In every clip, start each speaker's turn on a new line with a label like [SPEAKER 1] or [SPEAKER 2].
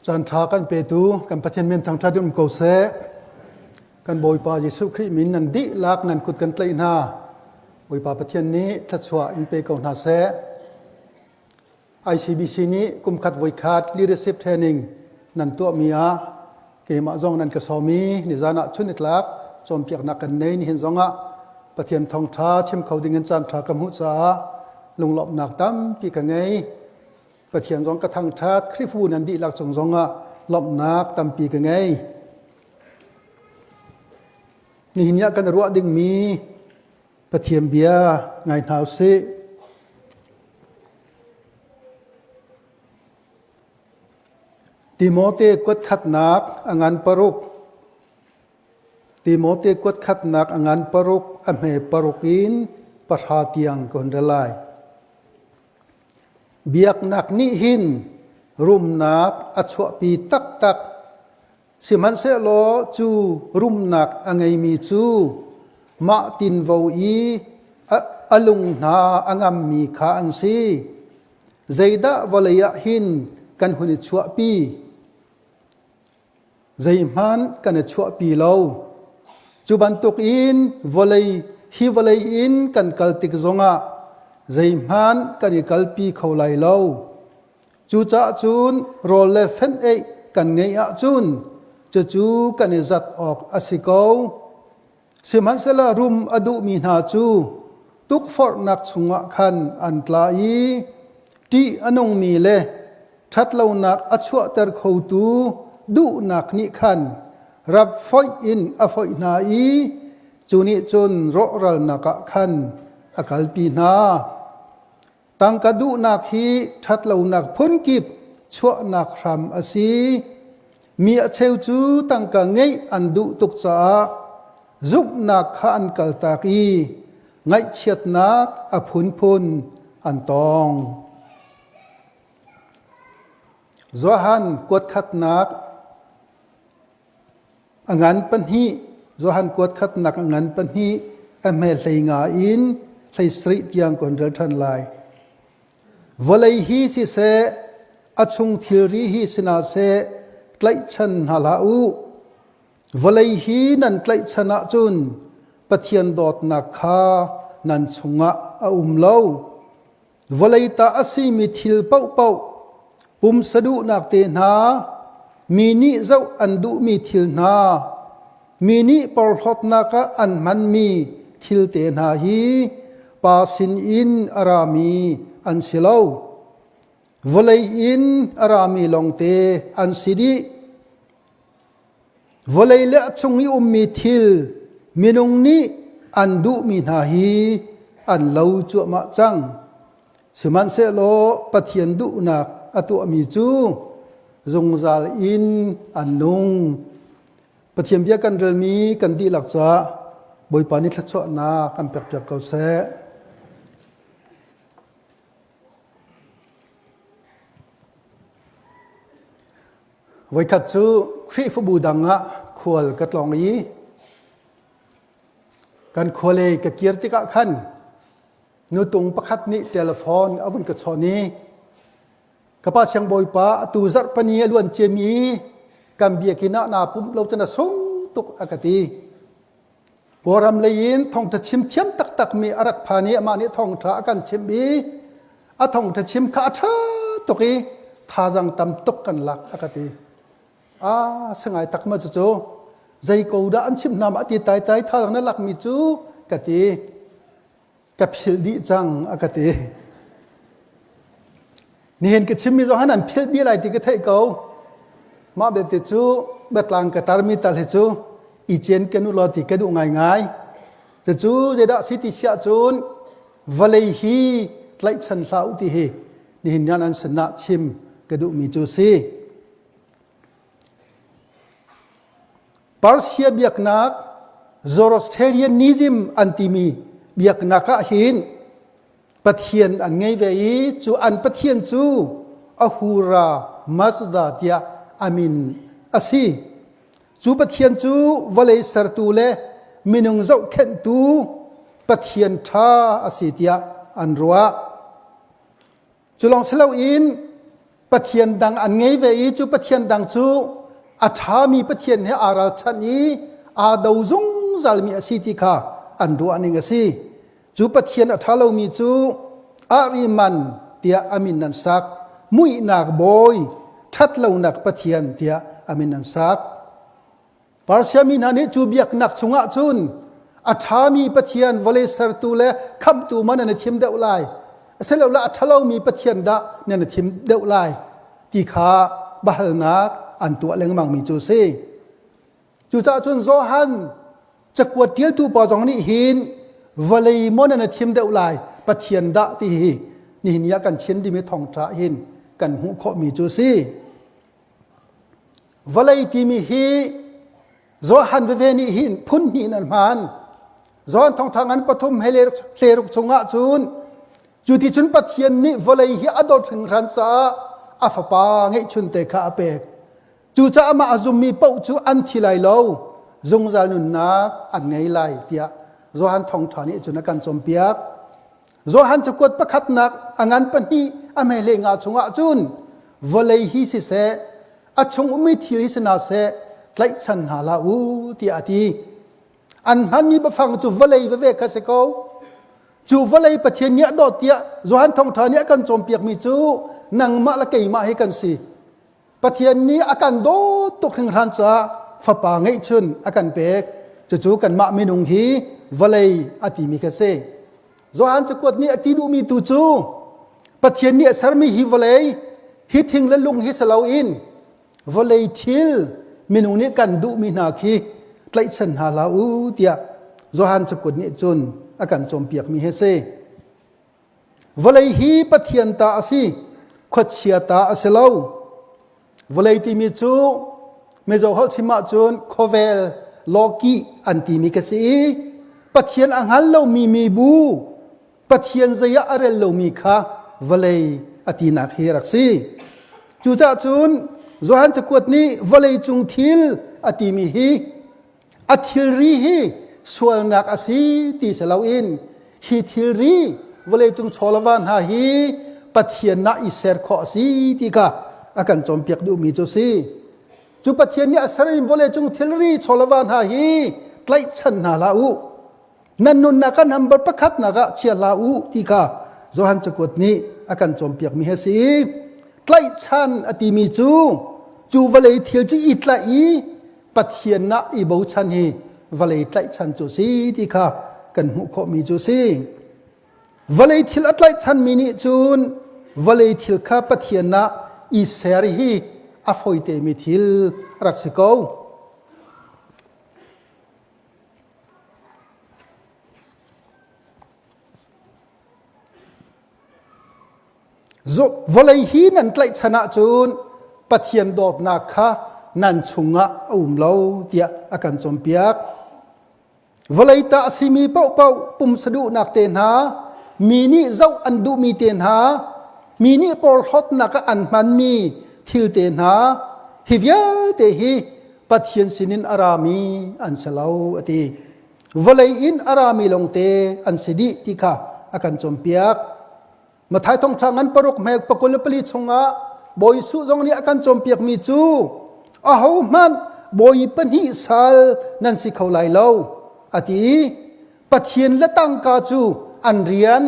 [SPEAKER 1] Caan ṭha kan petu kan Pathian min thangṭhat in um ko seh. Kan Bawipa Jesuh Khrih min nan dihlak nan kut kan tlaih hna. Bawipa Pathian nih thluachuah in pe ko hna seh. ICBC nih kumkhat voikhat leadership training nan tuahmi ah keimah zong nan ka sawm i nizan ah chun nitlak cawnpiaknak kan nei nihin zong ah Pathian thawngṭha chim kho ding in caan ṭha ka hmuh caah lunglawmhnak tampi ka ngei. Pathian zong ka thangṭhat, Khrihfabu nan dihlak cung zongah lawmhnak tampi ka ngei. Nihin ah kan ruah dingmi Pathian bia ngai hna usih. Timote kuatkhatnak a ngan paruk. Timote kuatkhatnak a ngan paruk a hme paruk in pahra tiang ka hun rel lai. Biaknak nih hin rumnak a chuahpi taktak. Sihmanhsehlaw cu rumnak a ngeimi cu mah tinvo i a lung hna a ngammi kha an si. Zeidah vawlei ah hin kan hun i chuahpi? Zeihmanh kan i chuahpi lo. Cu bantukin vawlei hi vawlei in kan kal tik zongah zeihmanh kan i kalpi kho lai lo. Cucaah cun rawl le fenh eih kan ngeih ahcun cucu kan i zat awk a si ko. Sihmanhsehlaw rum a duhmi hna cu tukforhnak chungah khan an tla i ṭih a nungmi le ṭhatlonak a chuahter khotu duhnak nih khan rap foih in a foih hna i cu nih cun rawhralnak ah khan a kalpi hna. Tangka duhnak hi ṭhatlonak phunkip chuahnak hram a si. Mi a cheu cu tangka ngeih an duh tuk caah zumhnak kha an kaltak i ngaihchiatnak a phunphun an tong. Johan kuatkhatnak a ngan pahnih Johan kuatkhatnak a ngan pahnih a hme hlei nga in hlei sarih tiang kan rel ṭhan lai. Vawlei hi siseh, a chung thilri hi sina seh, tlaihchan hna hlah u. Vawlei hi nan tlaihchan ahcun Pathian dawtnak kha nan chungah a um lo. Vawlei ta a simi thil paohpaoh, pumsa duhnak te hna, mi nih zoh an duhmi thil hna, mi nih porhlawtnak ah an hmanmi thil te hna hi Pa sinin a rami an si lo. Vawlei in a rami lawngte an si dih. Vawlei le a chung i ummi thil minung nih an duhmi hna hi an lo cuahmah cang. Sihmanhsehlaw Pathian duhnak a tuahmi cu zungzal in an nung. Pathian bia kan relmi kan dihlak caah Bawipa nih thluachuahnak kan pekpiak ko seh. Voikhat cu Khrihfabu dang ah khual ka tlawng i kan khualei ka kir tikah khan nutung pakhat nih telephone a vun ka chawnh i ka pa siangbawipa atu zarhpani a luan ciami kan biakinn ah naa pumh lo cun a sung tuk a ka ti. Kawlram lei in thawngṭha chim thiam taktakmi a rak phan i amah nih thawngṭha a kan chimh i a thawngṭha chim kha a ṭha tuk i thazaang tam tuk kan lak a ka ti. Ah, sangai tak ma cucu zei ko dah an chimh hna ma ti tai tai thazaang na lakmi cu ka ti. Ka philh dih cang a ka ti. Nihin ka chimmi zong han an philh dih lai ti ka theih ko. Mah belte cu biatlang ka tarmi tal hi cu i cen kan u law ti ka duh ngaingai. Cucu zeidah si ti siah cun vawlei hi tlaihchan hlah u ti hi nihin nian an sinah chim ka duhmi cu si. Persia biaknak Zoroastrianism an timi biaknak ah hin Pathian an ngei ve i cu an Pathian cu Ahura Mazda tiah a min a si. Cu Pathian cu vawlei sertu le minung zohkhenhtu Pathian ṭha a si tiah an ruah. Cu lawng si loin Pathian dang an ngei ve i cu Pathian dang cu a ṭhami Pathian he aa ralchanh i aa do zungzalmi a si ti kha an ruah ning a si. Cu Pathian a ṭha lomi cu Ahriman tiah a min an sak. Muihnak bawi, ṭhatlonak Pathian tiah a min an sak. Persia mi hna nih cu biaknak chungah cun a ṭhami Pathian vawlei sertu le khamhtu man nan i thim deuh lai asilole a ṭhalomi Pathian dah nan i thim deuh lai ti kha biahalnak an tuah lengmangmi cu a si. Cucaah cun Johan cakuat ṭialtu pa zong nih hin vawlei maw nan i thim deuh lai Pathian dah ti hi nihin ni ah kan chim dimi thawngṭha hin kan hmuh khawhmi cu a si. Vawlei timi hi Johan veve nih hin phun hnih in an hman. Johan thawngṭha ngan pathum he hleruk chungah cun cu ti cun Pathian nih vawlei hi a dawt hringhran caah a fapa ngeihchunte kha a pek. Cucaah amah a zummi paoh cu an thi lai lo, zungzal nunnak an ngei lai tiah Johan thawngṭha nih cun a kan cawnpiak. Johan cakuat pakhatnak a ngan pahnih a hmehle nga chungah cun vawlei hi siseh a chung ummi thil hi si hna seh tlaihchan hna hlah u tiah a ti. An hmanmi biafang cu vawlei veve kha si ko. Cu vawlei Pathian nih a dawt tiah Johan Thawngṭha nih a kan cawnpiakmi cu nangmah le keimah hi kan si. Pathian nih a kan dawt tuk hringhran caah fapa ngeihchun a kan pek. Cucu kanmah minung hi vawlei a timi kha si. Johan cakuat nih a ti duhmi tu cu Pathian nih a sermi hi vawlei hi thing le lung hi si loin vawlei thil minung nih kan duhmi hna khi tlaihchan hna hlah u tiah Johan cakuat nih cun a kan cawnpiakmi hi a si. Vawlei hi Pathian ta a si, khuachia ta a si lo. Vawlei timi cu Mizo holh chim ahcun khawvel lawki an timi ka si i Pathian a hngal lomi mibu, Pathian zei ah a rel lomi kha vawlei a tinak hi a rak si. Cucaah cun Johan cakuat nih vawlei cung thil a timi hi A thilri hi sualnak a si ti si loin hi thilri vawleicung chawlava hna hi Pathian nah i ser khawh a si ti kha a kan cawnpiak duhmi cu a si. Cu Pathian nih a sermi vawleicung thilri chawlava hna hi tlaihchan hna hlah u. Nan nunnak ah number pakhatnak ah chia hlah u ti kha Johan cakuat nih a kan cawnpiakmi hi a si. Tlaihchan a timi cu cu vawlei thil cu i tlaih i Pathian ah i bochan hi vawlei tlaihchan cu si ti kha kan hmuh khawhmi cu si. Vawlei thil a tlaihchanmi nih cun vawlei thil kha Pathian ah i ser hi a fawitemi thil a rak si ko. Vawlei hi nan tlaihchan ahcun Pathian dawtnak kha nan chungah a um lo tiah a kan cawnpiak. Vawlei ta a simi paohpaoh pumsa duhnak te hna, mi nih zoh an duhmi te hna, mi nih porhlawtnak ah an hmanmi thil te hna, hi vialte hi Pathian sinin a rami an si lo a ti. Vawlei in a rami lawngte an si dih ti kha a kan cawnpiak. Mathai thawngṭha ngan paruk hme pakul le pali chungah Bawi Jesuh zong nih a kan cawnpiakmi cu ahohmanh bawi pahnih sal nan si kho lai lo a ti i Pathian le tangka cu an rian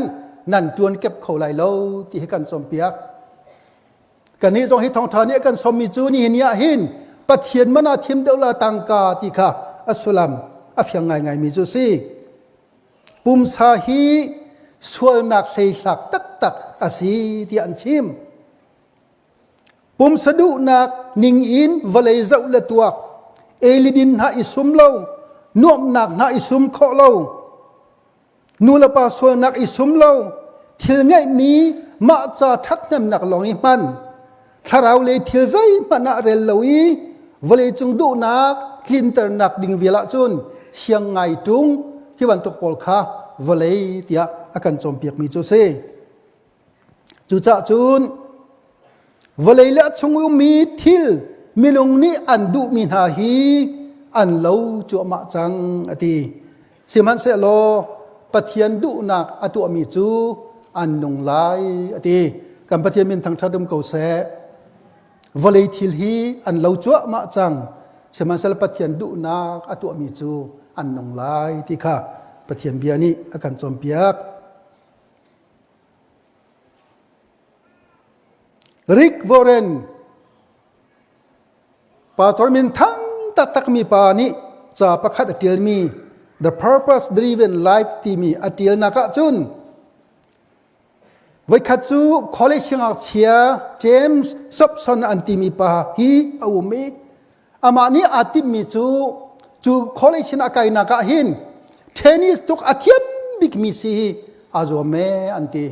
[SPEAKER 1] nan ṭuan kep kho lai lo ti hi kan cawnpiak. Kannih zong hi thawngṭha nih a kan sawmmi cu nihin ni ah hin Pathian man ah thim deuh la tangka ti kha a sullam a fiang ngaingaimi cu a si. Pumsa hi sualnak hleihlak taktak a si tiah an chim. Pumsa duhnak ning in vawlei zoh le tuak, elidin hna i sum lo, nuamhnak hna i sum khawh lo, nu le pa sualnak i sum lo, thil ngeihmi mah ca ṭhathnemnak lawng i hman, thlarau le thil zeihmanh ah rel lo i vawleicung duhnak tlinternak ding vial ahcun siang ngai ṭung hi bantuk pawl kha vawlei tiah a kan cawnpiakmi cu a si. Cucaah cun vawlei le a chung ummi thil minung nih an duhmi hna hi an lo cuahmah cang a ti. Sihmanhsehlaw Pathian duhnak a tuahmi cu an nung lai a ti. Kan Pathian min thangṭhat um ko seh. Vawlei thil hi an lo cuahmah cang. Sihmanhsehlaw Pathian duhnak a tuahmi cu an nung lai ti kha Pathian bia nih a kan cawnpiak. Rick Warren Pastor minthang taktakmi pa nih ca pakhat a ṭialmi The Purpose Driven Life timi a ṭialnak ahcun voikhat cu college siangngakchia James Dobson an timi pa hi a um i amah nih aa timhmi cu cu college in a kainak ah hin tennis tuk a thiam bikmi si hi aa zuam ee an ti.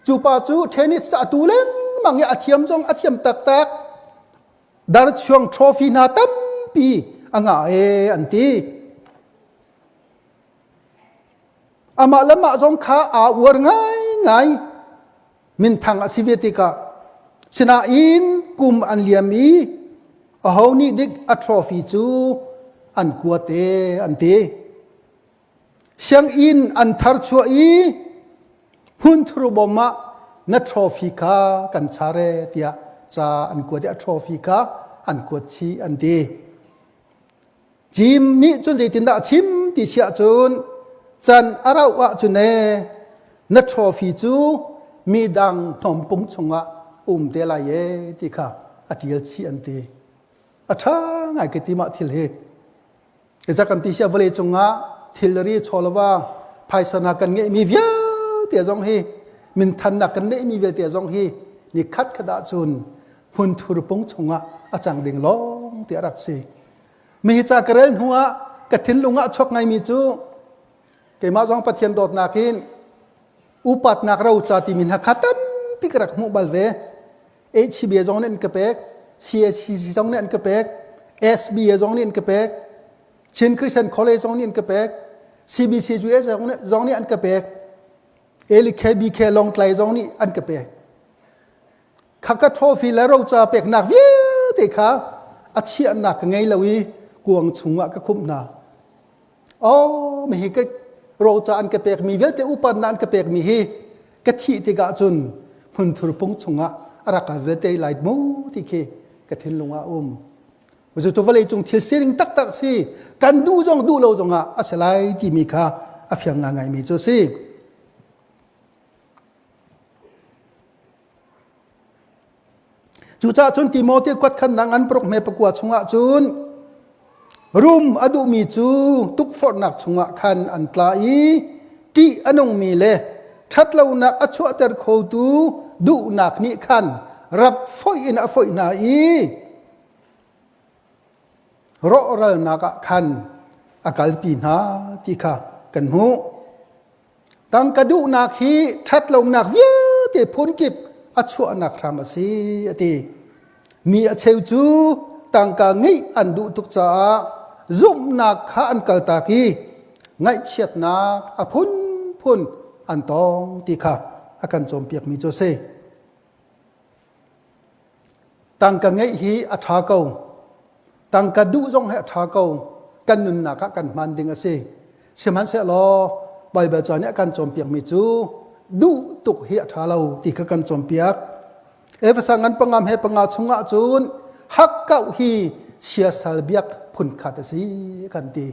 [SPEAKER 1] Cu pa cu tennis a tu lengmang i a thiam zong a thiam taktak. Darchuang trophy hna tampi a ngah e an ti. Amah le mah zong kha aa uar ngaingai. Minthang a si ve tikah sinain kum an liam i aho nih dik a trophy cu an kuat e an ti. Sianginn an tharchuah i hmunthur bawm ah na trophy kha kan char e tiah ca an kuat i a trophy kha an kuat chih an ti. Jim nih cun zeitindah a chim ti si ahcun can a rauh ahcun e na trophy cu midang hnawmpung chungah um te lai e ti kha a ṭial chih an ti. A ṭha ngai ka ti mah thil hi. Iza kan ti sia vawlei cungah thilri chawlva phaisa hna kan ngeihmi vialte zong hi minthannak kan neihmi vialte zong hi ni khat khat ahcun hmunthur pung chungah a cang ding lawng ti a rak si. Mi hi ca ka rel hnu ah ka thinlung ah chuak ngaimi cu keimah zong Pathian dawtnak in upatnak roca timi hna kha tampi ka rak hmuh bal ve. HCBA zong nih an ka pek, CACC zong nih an ka pek, SBA zong nih an ka pek, Chin Christian College zong nih an ka pek, CBCUS zong nih an ka pek, LKBK Lawngtlai zong nih an ka pek. Khaka trophy le roca peknak vialte kha a chiahnak ka ngei lo i kuang chungah ka khumh hna. Oh, mi hi ka roca an ka pekmi vialte upatnak an ka pekmi hi ka thih tikah cun hmunthur pung chungah a rak ka vialte lai mu ti khi ka thinlung ah um. Cucu vawlei cung thil sining taktak si kan duh zong duh lo zongah a si lai timi kha a fiang ngaingaimi cu a si. Cucaah cun Timote kuatkhannak ngan paruk hme pakua chungah cun rum a duhmi cu tukforhnak chungah khan an tla i ṭih a nungmi le ṭhatlonak a chuahter khotu duhnak nih khan rap foih in a foih hna i rawhralnak ah khan a kalpi hna ti kha kan hmuh. Tangka duhnak hi ṭhatlonak vialte phunkip a chuahnak hram a si a ti. Mi a cheu cu tangka ngeih an duh tuk caah zumhnak kha an kaltak i ngaihchiatnak a phunphun an tong ti kha a kan cawnpiakmi cu a si. Tangka ngeih hi a ṭha ko. Tangka duh zong hi a ṭha ko. Kan nunnak ah kan hman ding a si. Sihmanhsehlaw Baibal ca nih a kan cawnpiakmi cu duh tuk hi a ṭha lo ti kha kan cawnpiak. Efesa ngan pangam he panga chungah cun hakkauh hi siasal biak phunkhat a si kan ti.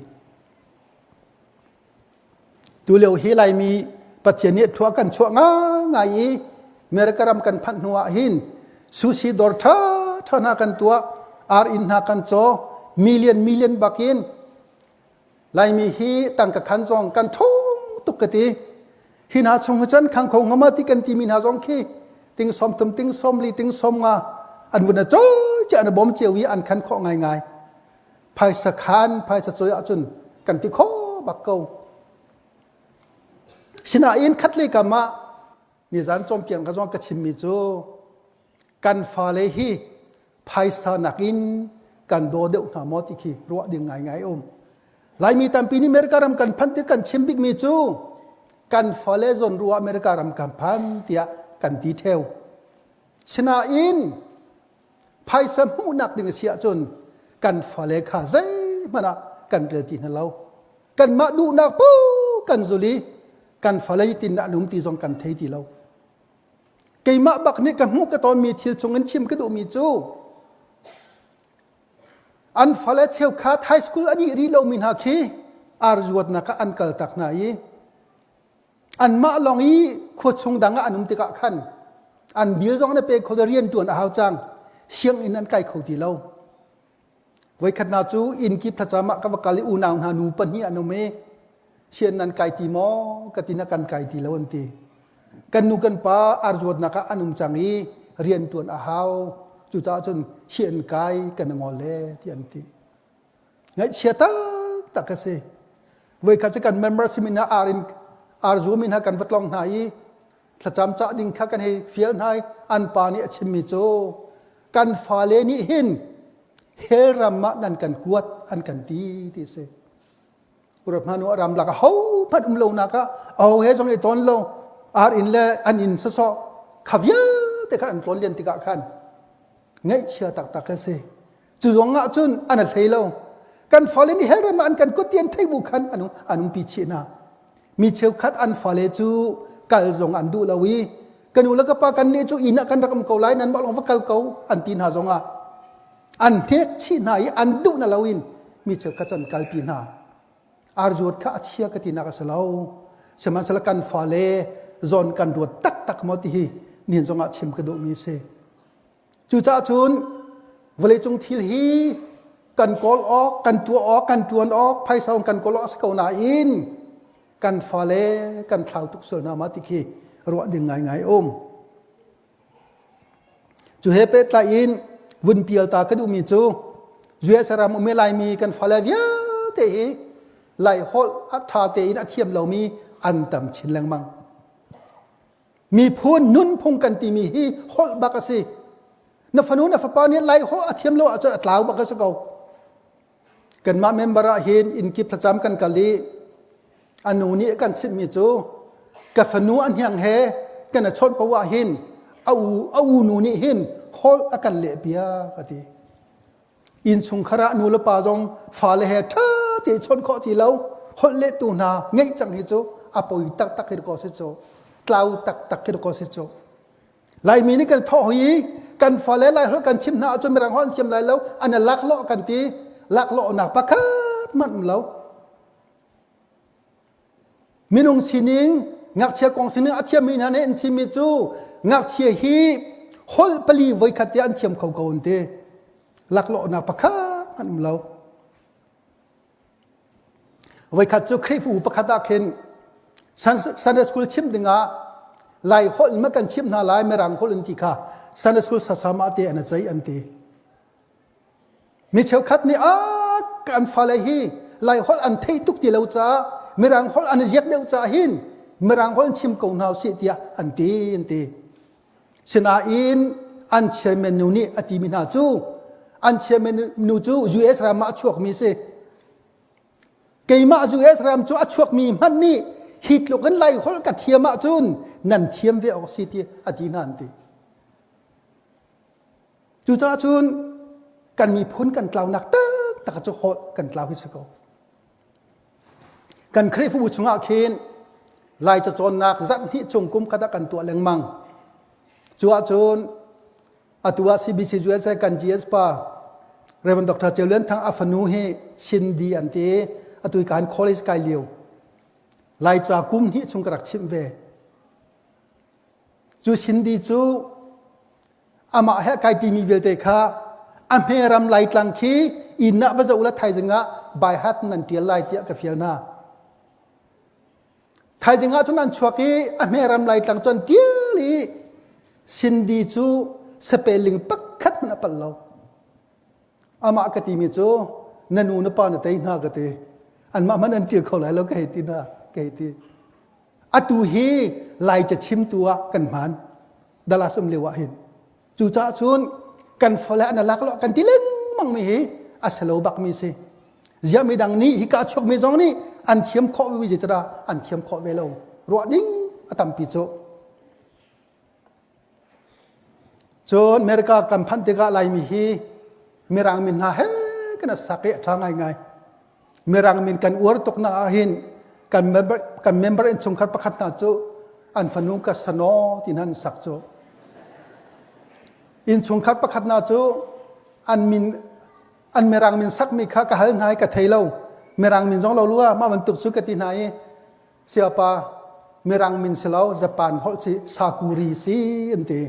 [SPEAKER 1] Tulio hi Laimi Pathian nih thua kan chuah ngai i America ram kan phanh hnu ah hin sushi dawr ṭha ṭha hna kan tuah, ar inn hna kan caw, million million bakin Laimi hi tangka khan zong kan ṭhawng tuk ka ti. Hi hna chung hi cun khang kho ngama ti kan timi hna zong khi ting som thum ting som li ting som nga an vun a cawi an bawm cio i an khan khawh ngaingai. Phaisa khan phaisa cawi ahcun kan ti kho bak ko. Sinain khatlei kam ah nizan cawmpiang ka zong ka chimmi cu kan fale hi phaisa nakin kan daw deuh hna maw ti khi ruah ding ngaingai um. Laimi tampi nih America ram kan phanh ti kan chim bikmi cu kan fale zawn ruah America ram kan phan tiah kan ti theo. Sinain phaisa hmuhnak ding a si ahcun kan fale kha zeihmanh ah kan rel ti hna lo. Kanmah duhnak paoh kan zul i kan fale tin an um ti zong kan thei ti lo. Keimah bak nih ka hmuh ka tawnmi thil chungin chim ka duhmi cu an fale cheukhat high school a dih rih lomi hna khi ar zuatnak ah an kal tak hna i anmah lawng i khua chung dang ah an um tikah khan an bil zong na pe kho rian ṭuan a hau cang sianginn an kai kho ti lo. Voikhat hna cu inn kip thlacam ah ka va kal i unau hna nu pahnih an um i sian nan kai ti maw ka ti na kan kai ti lo an ti. Kan nu kan pa arzuatnak ah an um cang i rian ṭuan a hau. Cucaah cun sian kai kan ngol le ti an ti. Ngaihchia taktak a si. Voikhat cu kan member simi hna ar in ar zumi hna kan va tlong hna i thlacam cah ding kha kan hei fial hna i an pa nih a chimmi cu kan fale nih hin hell ram ah nan kan kuat an kan ti ti si. Urap hna nu ram lak ho hmanh um lo nak ah aho he zong i ton lo ar inn le an inn sawsawh kha vialte khan an tlawn len tikah khan ngaihchia taktak a si. Cu zong ah cun an a hlei lo. Kan fale nih hell ram ah an kan kuat ti an theih bu khan an an umpi chih hna. Mi cheukhat an fale cu kal zong an duh lo i ka nu le ka pa kan nih cu inn ah kan rak um ko lai nan mah lawng va kal ko an ti hna zong ah an hnek chih hna i an duh na loin mi cheukhat can kalpi hna. Arzuat kha a chia ka tinak a si lo. Sihmanhsehlaw kan fale zawn kan ruat taktak maw ti hi nihin zong ah chim ka duhmi a si. Cucaah cun vawleicung thil hi kan kawl awk, kan tuah awk, kan ṭuan awk, phaisa kan kawl awk a si ko nain kan fale kan thlau tuk sual hna ma ti khi ruah ding ngaingai um. Cu he pehtlai in vun pial ta ka duhmi cu US ram um i Laimi kan fale vialte hi Laiholh a ṭha tein a thiam lomi an tam chin lengmang. Miphun nunphung kan timi hi holh bak a si. Na fanu na fapa nih Lai holh a thiam lo ahcun a tlau bak a si ko. Kanmah member ah hin innkip thlacam kan kal i a nu nih kan chimhmi cu ka fanu a hniang he kan a chawnh paoh ah hin a u a u nu nih hin holh a kan leh piak a ti. Innchungkhar ah nu le pa zong fale he ṭha te chawnh khawh ti lo holh lehtu hna ngeih cang hi cu a poi taktak hi ko si cu tlau taktak khi ko si cu Laimi nih kan thawh hoi i kan fale lai holh kan chim hna ahcun mirang holh an thiam lai lo an i laklawh kan ti laklawhnak pakhat hmanh um lo Minung sining, ngakchia kong sining a thiammi hna nih an chimmi cu ngakchia hi holh pali voikhat te an thiam kho ko an ti. Laklawhnak pakhat an um lo. Voikhat cu Khrihfabu pakhat ah khin Sunday school chim dingah Lai holh in ma kan chimh hna lai Mirang holh in ti kha Sunday school sasama te an a ceih an ti. Mi cheukhat nih a kan fale hi Lai holh an theih tuk ti lo caah Mirang holh an i ziak deuh caah hin Mirang holh in chim ko hna usih tiah an ti an ti. Sinain an chairman nu nih a timi hna cu an chairman nu cu US ram ah a chuakmi a si. Keimah US ram cu a chuakmi hmanh nih hi tluk in Lai holh ka thiam ahcun nan thiam ve awk si ti a ti hna an ti. Cucaah cun kan miphun kan tlaunak taktak cu holh kan tlau hi si ko. Kan Khrihfabu chungah khin Lai cacawnnak zarh hnih chung kum khat ah kan tuah lengmang. Cu ahcun atu ah CBC USA kan GS pa Reverend Dr. Ceu Lian Thang a fanu hi Cindy an ti atu kan college kai lio. Laica kum hnih chung ka rak chimh ve. Cu Cindy cu amah he kai timi vialte kha a hmeram laitlang khi inn ah va zoh la thaizing ah baihat nan tial lai tiah ka fial hna. Thaizing ah cun an chuak i a hmeram laitlang cu an tial i Cindy cu spelling pakhat hmanh a palh lo. Amah ka timi cu na nu na pa na tei hna ka ti. Anmah hmanh an tial kho lai lo ka hei ti hna ka hei ti. Atu hi Laica chimtu ah kan hman. Dallas um lio ah hin. Cucaah cun kan fale an lak lo kan ti lengmang mi hi a si lo bak mi si. Ziah mi dang nih hika chuak mi zong nih an thiam khawh mi zeicahdah an thiam khawh ve lo. Ruah ding a tampi cu. Cun America kan phanh tikah Laimi hi Mirang min hna he kan sak i a ṭha ngaingai. Mirang min kan uar tuk nak ah hin kan member, kan member innchungkhar pakhat hna cu an fanu ka sano ti hna an sak cu. Innchungkhar pakhat hna cu an min an mirang min sakmi kha ka hal hna i ka thei lo. Mirang min zong lo lua mah bantuk cu ka ti hna i siapa mirang min si lo Japan holh ci sakuri si an ti.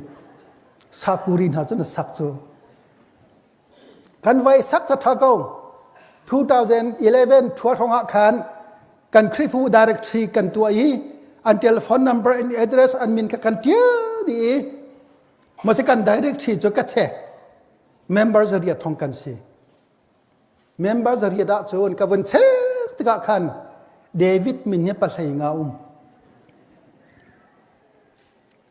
[SPEAKER 1] Sakuri hna cu na sak cu. Kan vai sak ca ṭha ko. 2011 ṭhua hrawng ah khan kan Khrihfabu directory kan tuah i an telephone number and address an min kha kan ṭial dih i masi kan directory cu ka check. Member zariat thong kan si. Member zariat ah cun ka vun check tikah khan David min hi pahlei nga um.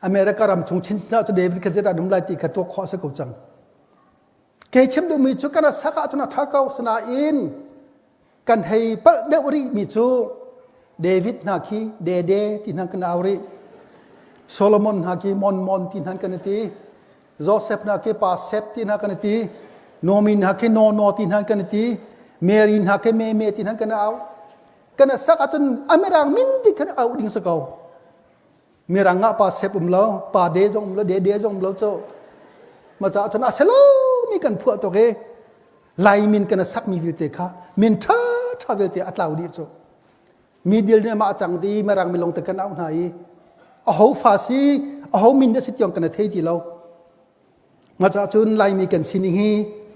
[SPEAKER 1] America ram chung chinchin cu David kha zeidah um lai ti kha tuak khawh a si ko cang. Kei chim duhmi cu kan sak ahcun a ṭha ko sinain kan hei palh deuh rih mi cu David hna khi Dede ti hna kan au rih. Solomon hna khi Mon Mon ti hna kan ti. Joseph hna khi Pa Sep ti hna kan ti. Nomi hna khi No No ti hna kan ti. Mary hna khi Me Me ti hna kan au. Kan sak ahcun Amirang min ti khan au ding si ko. Mirang ah pa sep um lo, pa de zong um lo, de de zong um lo cu. Ma ca cun a selo mi kan phuah tuk i Lai min kan sak mi vialte kha min ṭha ṭha vialte a tlau dih cu. Mi dil nih mah cang di mirang mi lawng te kan auh hna i a ho fa si a ho min dah si tiang kan thei ti lo. Ma ca cun Laimi kan sining hi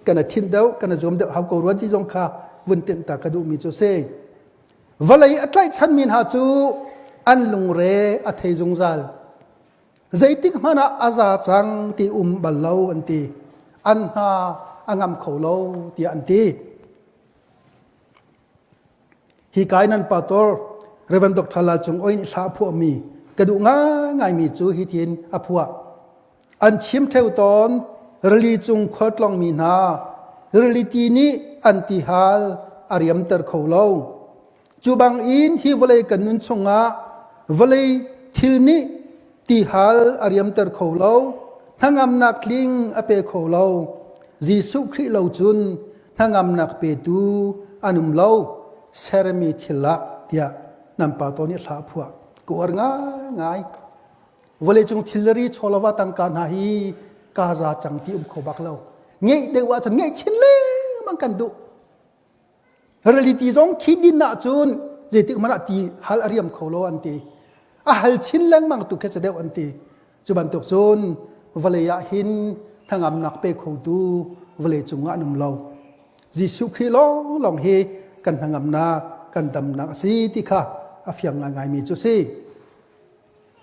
[SPEAKER 1] kan a thinh deuh kan a zuam deuh hau ko rua ti zong kha vun tenh ta ka duh mi cu si. Vawlei a tlaihchanmi hna cu an lungre a thei zungzal. Zeitik hmanh ah a za cang ti um bal lo an ti. An hna a ngam kho lo tiah an ti. Hi kai nan pastor Reverend Dr. Lal Cung Oi nih hla a phuahmi ka duh ngaingaimi cu hitin a phuah. An chim ṭheo tawn rili cung khualtlawngmi hna rili ti nih an tihal a riamter kho lo. Cu bangin hi vawlei kan nun chungah vawlei thil nih tihal a riamter kho lo, hnangamnak tling a pe kho lo. Jesuh Khrih lo cun hnangamnak petu an um lo, sermi thil ah tiah nan pa taw nih hla a phuah. Ka uar ngaingai. Vawleicung thilri chawlava tangka hna hi ka za cang ti um kho bak lo. Ngeih deuh ahcun ngeih chin lengmang kan duh. Reality zong khi din ahcun zeitik hmanh ah ti hal a riam kho lo an ti. A hal chin lengmang tu khi deuh an ti. Cu bantuk cun vawlei ah hin hnangamnak pe khotu vawlei cungah an um lo. Jesuh Khrih lawnglawng hi kan hnangamnak, kan damnak a si ti kha a fiang ngaingaimi cu a si.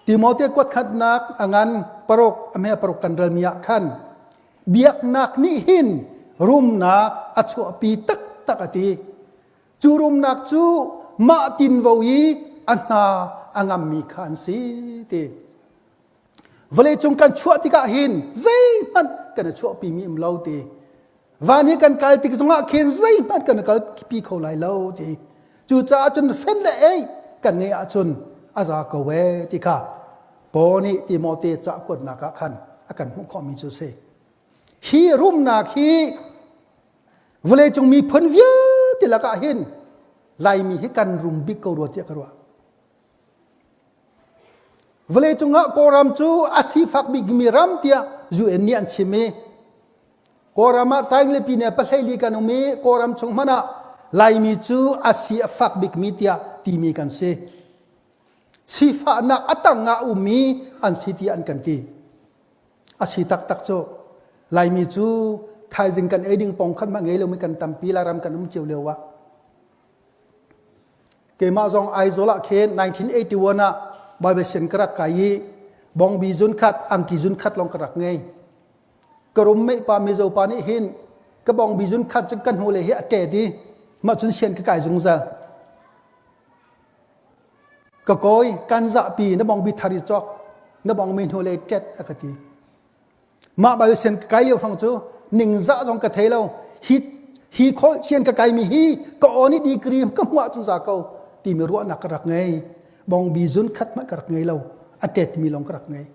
[SPEAKER 1] Timote kuatkhatnak a ngan paruk a hme paruk kan relmi ah khan biaknak nih hin rumnak a chuahpi taktak a ti. Cu rumnak cu mah tinvo i a hna a ngammi kha an si ti. Vawleicung kan chuah tikah hin zeihmanh kan i chuahpimi um lo ti. Van hi kan kal tik zongah khin zeihmanh kan kalpi kho lai lo ti. Cucaah cun fen le ei kan ngeih ahcun a za ko ee ti kha Paul nih Timote ca kuatnak ah khan a kan hmuh khawhmi cu si. Hi rumnak hi vawleicung miphun vialte lakah hin Laimi hi kan rum bik ko rua tiah ka ruah. Vawleicung ah Kawlram cu a sifak bikmi ram tiah UN nih an chim i Kawlram ah Tainglipi nih pahleili kan um i Kawlram chung hmanh ah Laimi cu a si a fak bikmi tiah timi kan si. Sifahnak a tang ah ummi an si tiah an kan ti. A si taktak cu Laimi cu thaizing kan ei ding pong khat hmanh ngei lomi kan tampi Lairam kan um cio lio ah Keimah zong Aizawl ah khin 1981 ah Bible sian ka rak kai i bongbi zun khat, angki zun khat lawng ka rak ngei. Ka roommate pa Mizo pa nih hin ka bongbi zun khat cu ka hnulei hi a ṭet i mah cun sian ka kai zungzal. Ka kawi kan zahpi na bongbi thar i cawk, na bongmi hnulei ṭet a ka ti. Mah bal sian ka kai lio hrawng cu ningzah zong ka thei lo. Hi hi kho sian ka kaimi hi ka aw nih degree ka hmuh ahcun za ko timi ruahnak ka rak ngei. Bongbi zun khat hmanh ka rak ngei lo. A ṭetmi lawng ka rak ngei.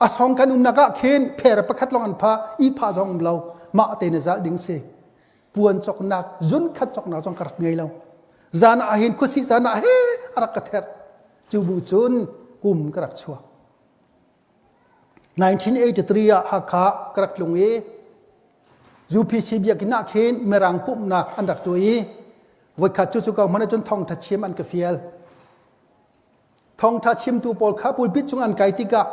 [SPEAKER 1] A song kan umnak ah khin pher pakhat lawng an pha, i pha zong um lo. Mah te na zalh ding si. Puan coknak, zun khat coknak zong ka rak ngei lo. Zan ah hin khuasih caan ah he a rak ka therh. Cu bu cun kum ka rak chuak. 1983 ah Hakha ka rak tlung i UPC biakinn ah khin Mirang pumhnak an rak tuah i voikhat cu cu ka hmun ahcun thawngtha chim an ka fial. Thawngtha chimtu pawl kha pulpit cung an kai tikah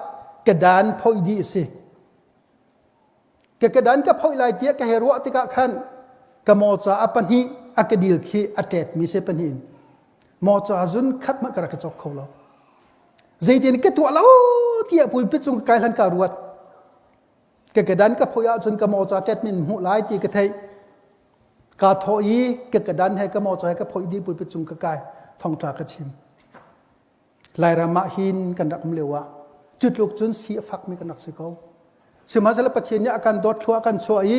[SPEAKER 1] kedan phoih dih a si. Ka kedan ka phoih lai tiah ka hei ruah tikah khan ka mawca a pahnih a ka dil khi a ṭetmi si pahnih in mawca zun khat hmanh ka rak ka cawk kho lo. Zeitin ka tuah lo tiah pulpit cung ka kai hlan ka ruat. Ka kedan ka phoih ahcun ka mawca ṭetmi in hmuh lai ti ka theih. Kaa thawh i ka kedan he ka mawca he ka phoih dih pulpit cung ka kai thongṭa ka chim. Lairam ah hin kan rak um lio ah cu tluk cun si a fakmi kan rak si ko. Sihmanhsehlaw Pathian nih a kan dawt thlua a kan chuah i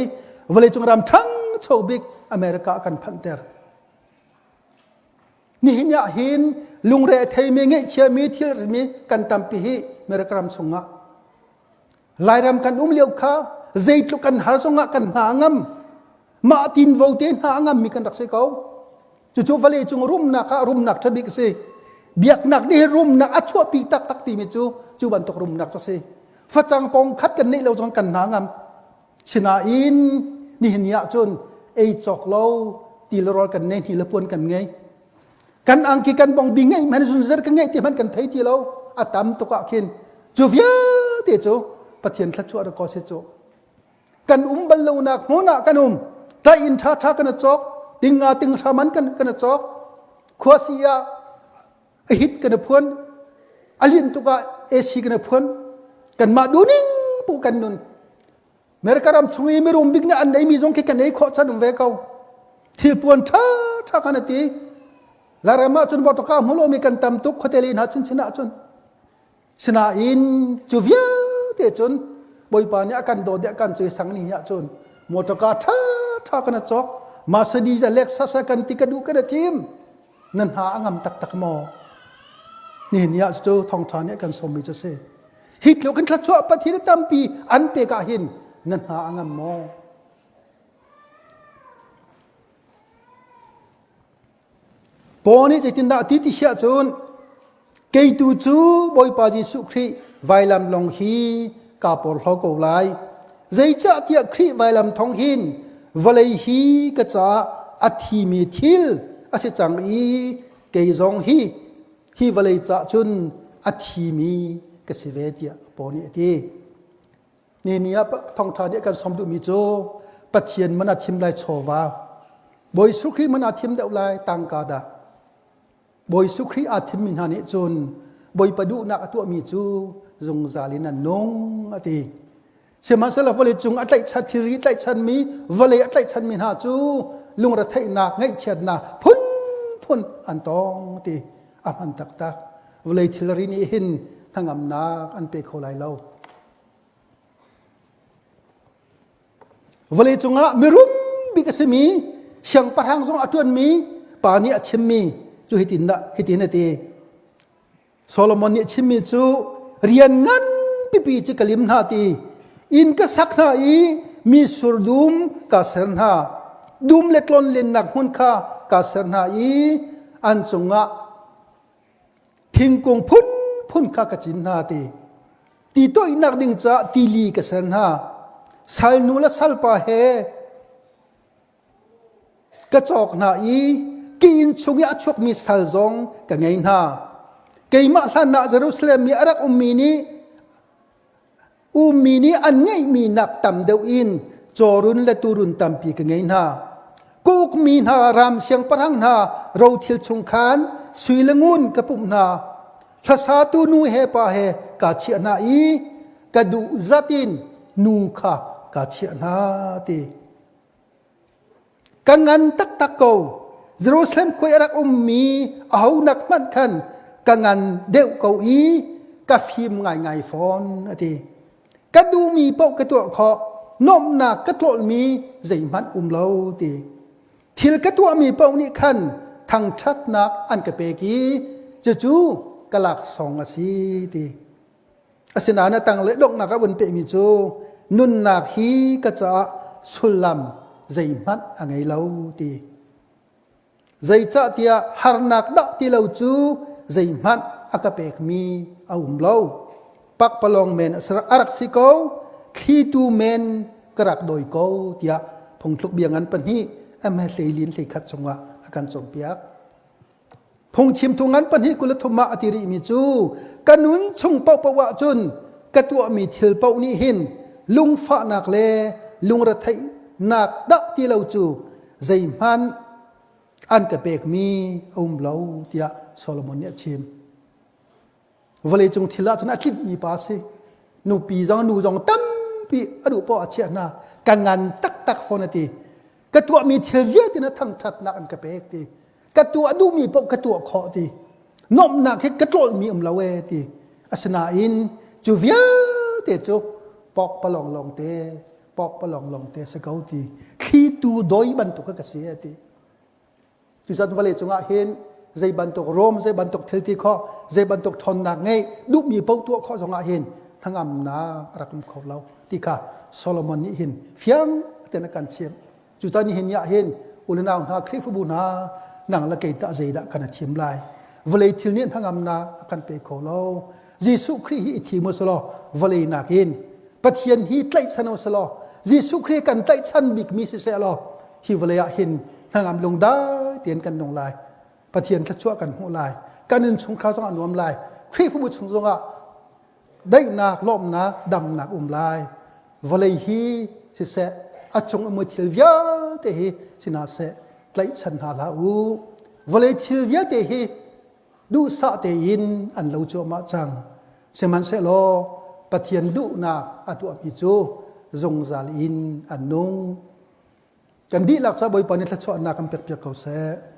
[SPEAKER 1] vawleicung ram ṭhangcho bik America a kan phanhter. Nihin ah hin lungre a theimi ngeihchiami thilrimi kan tampi hi America ram chungah. Lairam kan um lio kha zeitluk kan har zongah kan hna a ngam. Mah tinvo te hna a ngammi kan rak si ko. Cucu vawlei cung rumnak ah rumnak ṭha bik a si. Biaknak nih rumnak a chuahpi taktak timi cu cu bantuk rumnak cu a si. Facang pong khat kan neih lo zong kan hna ngam. Sinain nihin ni ahcun ei cawk lo ti le rawl kan nei hni le puan kan ngei. Kan angki kan bongbi ngeih hmanh zunzar ka ngeih ti hmanh kan thei ti lo. A tam tuk ah khin cu vialte cu Pathian thluachuah rak ko si cu. Kan um bal lonak hmun ah kan um. Ṭai inn ṭha ṭha kan i cawk. Tinga ting hraman kan kan i cawk. Khuasi ah a hit kan i phuan. A linh tuk ah AC kan i phuan. Kanmah duhning pu kan nun. America ram chung i mirum bik nih an eimi zong khi kan ei khawh chan um ve ko. Thilpuan ṭha ṭha kan ti. Lairam ah cun motorka hmu lomi kan tam tuk khuate le hna chinchin ah cun. Sinain cu vialte cun Bawipa nih a kan dawt i a kan cuisang ni ah cun motorka ṭha ṭha kan cawk. Mercedes Lexus kan ti ka duh kan i thim. Na hna a ngam taktak maw? Nihin ni ah cu thawngṭha nih a kan sawmmi cu a si. Hi tluk in thluachuah Pathian tampi an pek ah hin na hna a ngam maw? Paul nih zeitindah a ti ti siah cun kei tu cu Bawipa Jesuh Khrih vailam lawng hi kaa porhlaw ko lai. Zeicahtiah Khrih vailam thawng hin vawlei hi ka caah a thimi thil a si cang i kei zong hi hi vawlei cah cun a thimi ka si ve tiah Paul nih a ti. Ni ni ah thawngṭha nih a kan sawm duhmi cu Pathian man a thim lai chawva. Bawi Jesuh Khrih man a thim deuh lai tangka dah. Bawi Jesuh Khrih aa thimmi hna nih cun Bawipa duhnak a tuahmi cu zungzal in an nung a ti. Sihmanhsehlaw vawlei cung a tlaihchan thilri tlaihchanmi vawlei a tlaihchanmi hna cu lungretheihnak ngaihchiatnak phunphun an tong ti a hman taktak. Vawlei thilri nih hin hnangamnak an pe kho lai lo. Vawlei cungah mirum bik a simi siangpahrang zong a ṭuanmi pa nih a chimmi cu hitin dah hitin a ti. Solomon nih a chimmi cu rian ngan pipi cu ka lim hna ti inn ka sak hna i mi surdum ka ser hna dum le tlonlennak hmun kha ka ser hna i an cungah thingkung phunphun kha ka cin hna ti ti toihnak ding caah tili ka ser hna salnu le salpa he ka cawk hna i ki inn chung i a chuakmi sal zong ka ngei hna keimah hlan ah Jerusalem i a rak ummi nih ummi nih an ngeihmi nak tam deuh in cawrun le turun tampi ka ngei hna. Ka ukmi hna ram siangpahrang hna rothil chung khan sui le ngun ka pumh hna. Hlasatu nu he pa he kaa chiah hna i ka duh zat in nu kha kaa chiah hna ti. Ka ngan taktak ko. Jerusalem khua i a rak ummi aho nak hmanh khan ka ngan deuh ko i ka fim ngaingai fawn a ti. Ka duhmi paoh ka tuah khawh, nuamhnak ka tlawlmi zeihmanh um lo ti. Thil ka tuahmi paoh nih khan thangṭhatnak an ka pek i cucu ka laksawng a si ti. Asinain a tanglei donghnak ah vun pehmi cu nunnak hi ka caah sullam zeihmanh a ngei lo ti. Zeicahtiah harnak dah ti lo cu zeihmanh a ka pekmi a um lo. Pakpalawng men a rak si ko, thlitu men ka rak dawi ko tiah phungthluk bia ngan pahnih am he hleilin hleikhat chungah a kan cawnpiak. Phungchim thu ngan pahnih 23 ah a ti rihmi cu ka nun chung paohpaoh ahcun ka tuahmi thil paoh nih hin lungfahnak le lungretheihnak dah ti lo cu zeihmanh an ka pekmi a um lo tiah Solomon nih a chim. Vawleicung thil ahcun a tlinhmi pa a si. Nupi zong nu zong tampi a duh poah a chiah hna. Ka ngan taktak fawn a ti. Ka tuahmi thil vialte na thangṭhatnak an ka pek ti. Ka tuah duhmi paoh ka tuah khawh ti. Nuamhnak hi ka tlawlmi um lo ee ti. Asinain cu vialte cu pawkpalawng lawngte pawkpalawng lawngte si ko ti. Thlitu doi bantuk ka si ee ti. Cucaah vawlei cungah hin zei bantuk rom, zei bantuk thil ti khawh, zei bantuk ṭhawnnak ngei, duhmi paoh tuah khawh zongah hin hnangamnak a rak um kho lo ti kha Solomon nih hin fiang tein a kan chimh. Cucaah nihin ni ah hin ulenau hna Khrihfabu hna nang le kei tah zeidah kan i thim lai? Vawlei thil nih hnangamnak a kan pe kho lo. Jesuh Khrih hi i thim u selaw vawlei nakin Pathian hi tlaihchan u selaw Jesuh Khrih kan tlaihchan bikmi siseh law hi vawlei ah hin hnangam lungdai tein kan nung lai. Pathian thluachuah kan hmuh lai. Kan innchungkhar zong a nuam lai. Khrihfabu chung zongah daihnak, lawmhnak, damnak um lai. Vawlei hi siseh, a cung um thil vialte hi sina seh, tlaihchan hna hlah u. Vawlei thil vialte hi duhsah tein an lo cuahmah cang. Sihmanhsehlaw Pathian duhnak a tuahmi cu zungzal in an nung. Kan dihlak ca Bawipa nih thluachuahnak kan pekpiak ko seh.